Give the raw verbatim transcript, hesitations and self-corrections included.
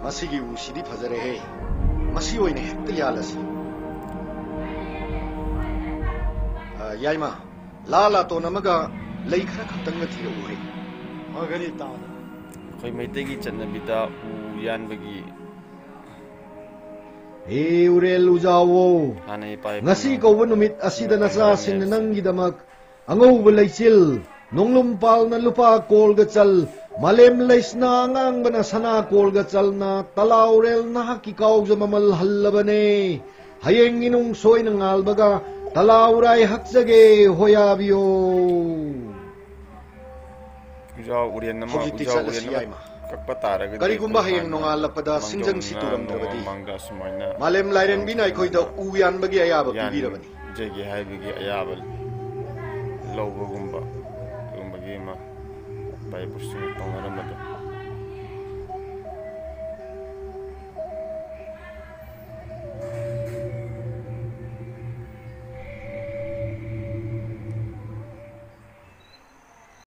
ꯃꯁꯤꯒꯤ ꯎꯁꯤꯗꯤ ꯐꯖꯔꯦꯍꯦ꯫ ꯃꯁꯤ ꯑꯣꯏꯅ ꯍꯦꯛꯇ ꯌꯥꯜꯂꯁꯤ꯫ ꯑ, ꯌꯥꯏꯃ, ꯂꯥ ꯂꯥꯇꯣꯟ ꯑꯃꯒ ꯂꯩ ꯈꯔ ꯈꯛꯇꯪꯒ ꯊꯤꯔꯛꯎꯍꯦ꯫ ꯐꯒꯅꯤ ꯇꯥꯃꯣ꯫ ꯑꯩꯈꯣꯏ ꯃꯩꯇꯩꯒꯤ ꯆꯠꯅꯕꯤꯗ ꯎ ꯌꯥꯟꯕꯒꯤ ꯍꯦ ꯎꯔꯦꯜ ꯎꯖꯥꯎꯋꯣ, ꯍꯥꯟꯅ ꯏꯄꯥ ꯏꯄꯨꯅ ꯉꯁꯤ ꯀꯧꯕ ꯅꯨꯃꯤꯠ ꯑꯁꯤꯗ ꯅꯆꯥꯁꯤꯡꯅ ꯅꯪꯒꯤꯗꯃꯛ ꯑꯉꯧꯕ ꯂꯩꯆꯤꯜ, ꯅꯣꯡꯂꯨꯝ ꯄꯥꯜꯅ ꯂꯨꯄꯥ ꯀꯣꯜꯒ ꯆꯜ, ꯃꯥꯂꯦꯝ ꯂꯩꯁꯅꯥ ꯑꯉꯥꯡꯕꯅ ꯁꯅꯥ ꯀꯣꯜꯒ ꯆꯜꯅ ꯇꯂꯥꯎꯔꯦꯜ ꯅꯍꯥꯛꯀꯤ ꯀꯥꯎꯖ ꯃꯃꯜ ꯍꯜꯂꯕꯅꯦ꯫ ꯍꯌꯦꯡ ꯏꯅꯨꯡ ꯁꯣꯏꯅ ꯉꯥꯜꯕꯒ ꯇꯂꯥꯎꯔꯥꯏ ꯍꯛꯆꯒꯦ ꯍꯣꯌꯥꯕꯤꯌꯣ꯫ ꯎꯖꯥꯎ ꯎꯔꯦꯟ ꯑꯃ, ꯍꯧꯖꯤꯛꯇꯤ ꯎꯖꯥꯎ ꯆꯠꯂꯁꯤ, ꯎꯔꯦꯟ ꯑꯃ ꯌꯥꯏꯃ꯫ ꯀꯛꯄ ꯇꯥꯔꯒꯗꯤ ꯀꯔꯤꯒꯨꯝꯕ ꯑꯩꯈꯣꯏ ꯍꯌꯦꯡ ꯍꯥꯟꯅ ꯅꯣꯡꯉꯥꯜꯂꯛꯄꯗ ꯃꯥꯡꯖꯧꯅꯅ ꯁꯤꯡꯖꯪ ꯁꯤꯠ ꯇꯨꯔꯝꯗ꯭ꯔꯕꯗꯤ, ꯃꯃꯥꯡꯗ ꯑꯁꯨꯃꯥꯏꯅ ꯃꯥꯂꯦꯝ ꯂꯥꯏꯔꯦꯝꯕꯤꯅ ꯑꯩꯈꯣꯏꯗ ꯎ ꯌꯥꯟꯕꯒꯤ ꯑꯌꯥꯕ ꯄꯤꯕꯤꯔꯕꯅꯤ꯫ ꯌꯥꯟꯖꯒꯦ ꯍꯥꯏꯕꯒꯤ ꯑꯌꯥꯕ ꯂꯧꯕꯒꯨꯝꯕ, ꯑꯗꯨꯒꯨꯝꯕꯒꯤ ꯑꯃ ꯏꯄꯥ ꯏꯄꯨꯁꯤꯡꯅ ꯇꯧꯅꯔꯝꯕꯗꯣ꯫